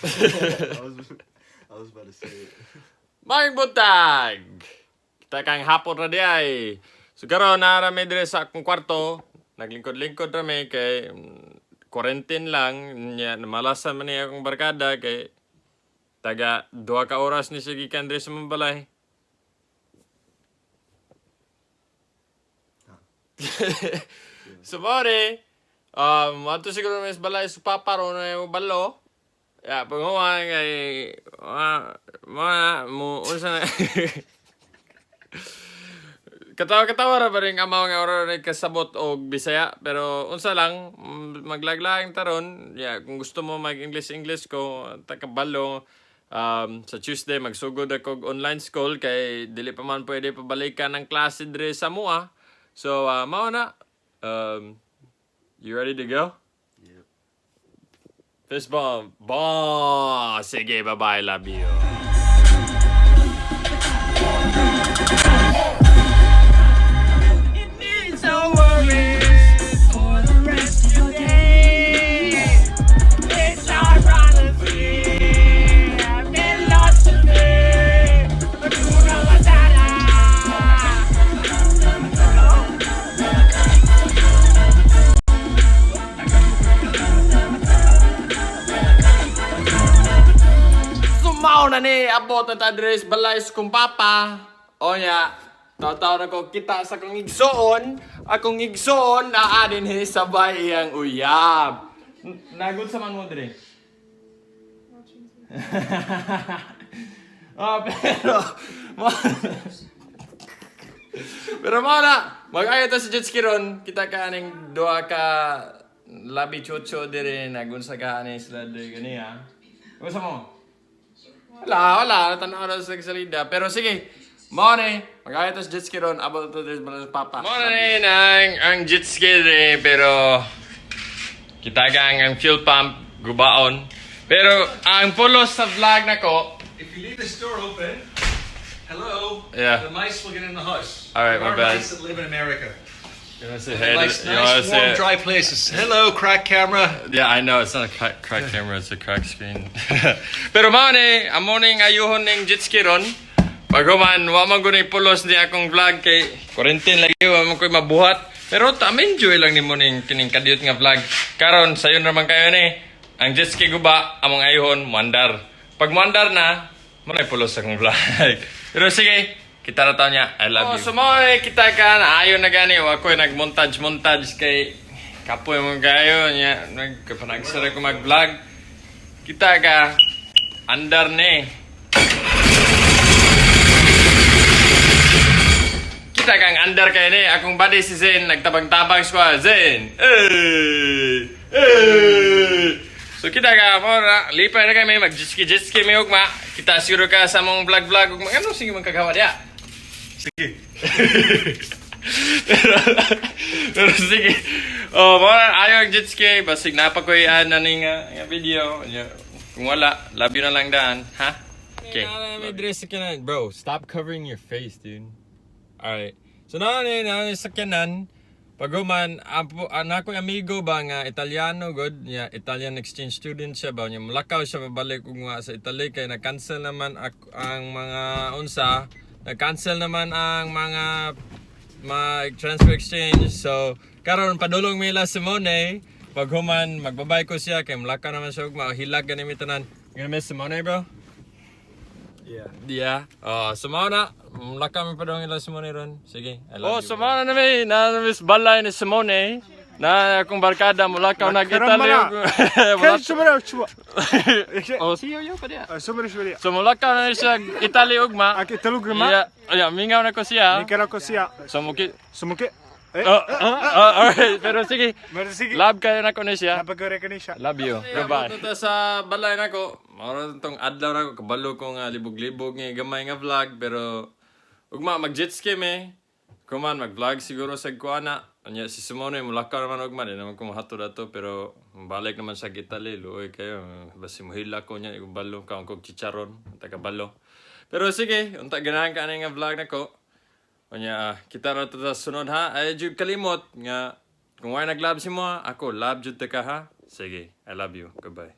I was about to say it. Maayong buntag! Kita kang hapon ra di ay. So karon naa ra mi diri sa akong kwarto. Naglingkod-lingkod ra mi kay quarantine lang nya, namalasan man niya akong barkada kay taga 2 ka oras ni siya gikan diri sa mong balay. So pare, ato siguro mi sa balay sa papa ron na yung balo. Ya, panguha kay mga mo unsa na katawa-katawa ra ba rin amaw nga ora rin kasabot og Bisaya, pero unsa lang, maglaglaang taron. Yeah, kung gusto mo mag English English ko takabalo, sa Tuesday magsugod ako og online school kay dili pa man pwede pabalikan ang klase diri sa mua. So mao na, you ready to go? Yep. Fist bump. Ba, sige, bye bye, love you. It means no worries for the rest of your days. It's our policy. Philosophy. Hakuna Matata. Sumaw na ni, abot na ta diri sa balay sa kong papa. O nya, taw na ko kita sa akong igsoon. Akong igsoon na adin hi sabay iyang uyab. Nagod sa man mo diri. Ah, pero mao na, mag-ayo ta sa jet ski ron. Kita ka aning duha ka labi chucho diri, nagunsa ka ani sila diri ganiya. Unsa mo? Wala, wala. Tanaw na sa salida. Pero sige, mao ni, mag-ayo ta sa jet ski ron, abot ta diri sa papa. Mao na ni ang jet ski diri, pero kita ka ang fuel pump, gubaon. Pero ang pulos sa vlog nako, If you leave this door open, hello, Yeah. the mice will get in the house. All right, There my are bad. mice that live in America. You wanna say hey? Nice, You wanna nice, say warm, dry places. Hello, crack camera. Yeah, I know. It's not a crack camera, it's a crack screen. Pero mao ni, amo ning ayuhon ning jet ski ron. Paghuman, wa man gud pulos ni akong vlog kay quarantine lagi, wa man koy mabuhat. Pero ta enjoy lang nimo ning kining kadiyot nga vlog. Karon sayon ra man kayo ni. Ang jet ski guba, among ayuhon muandar. Pag muandar na, mo na pulos akong vlog. Pero sige, kita ra taon niya. I love you. So mao ni kita ka na ayo na gani wa koy nagmontage montage kay kapoy mo kayo nya, nagpanagsara ko mag-vlog. Kita ka andar ni. Kita kang andar kay ni akong buddy si Zen nagtabang-tabang siya Zen. Hey! Hey! So kita ka mo na lipay na kami mag jet ski mi ugma. Kita siguro ka sa among vlog vlog ugma. Ano sige man kagawa diya? Sige. Pero sige. Oh, mo na ayo ang jet ski basig napa koy na ning nga video. Nya, kung wala, love you na lang daan, ha? Okay. Bro, stop covering your face, dude. Alright. So na ni na ni sakyanan. Pag human, apo ako'y amigo ba nga Italiano good, nya Italian exchange student siya ba, nya mulakaw siya pabalik ug nga sa Italy kay na-cancel naman ang mga unsa, na-cancel naman ang mga mag transfer exchange. So karon padulong mi la Simone. Pag human magbabay ko siya kay mulakaw naman siya ug mahilag gani mi tanan. You gonna miss Simone, bro? Yeah. Yeah. Oh, so mao na. Mulakaw mi padulong ila Simone ron. Sige, I love you. Oh, so mao na nami na miss balay ni Simone. Na akong barkada mulakaw na Italy. Oh, see you pa diya. So mulakaw na siya Italy ugma. Yeah, mingaw na ko siya. So muki Oh, oh, alright, pero sige. Love kayo na ko ni siya. Love you. Goodbye. Ito sa balay nako. Mao ra tong adlaw nako kabalo ko nga libog-libog nga gamay nga vlog, pero ugma mag jet ski me. Kuman mag-vlog siguro sa kuana. Anya si Simone mulakaw naman ugma, di naman ko mahatod ato, pero balik naman sa Italy, luoy kayo. Basi mohila ko niya balo kaon kog chicharon, taga balo. Pero sige, unta ganahan ka ani nga vlog nako. Unya, kita ra to sa sunod ha. Ay jud kalimot nga kung way nag-love si mo, ako love jud ta ka ha. Sige, I love you. Goodbye.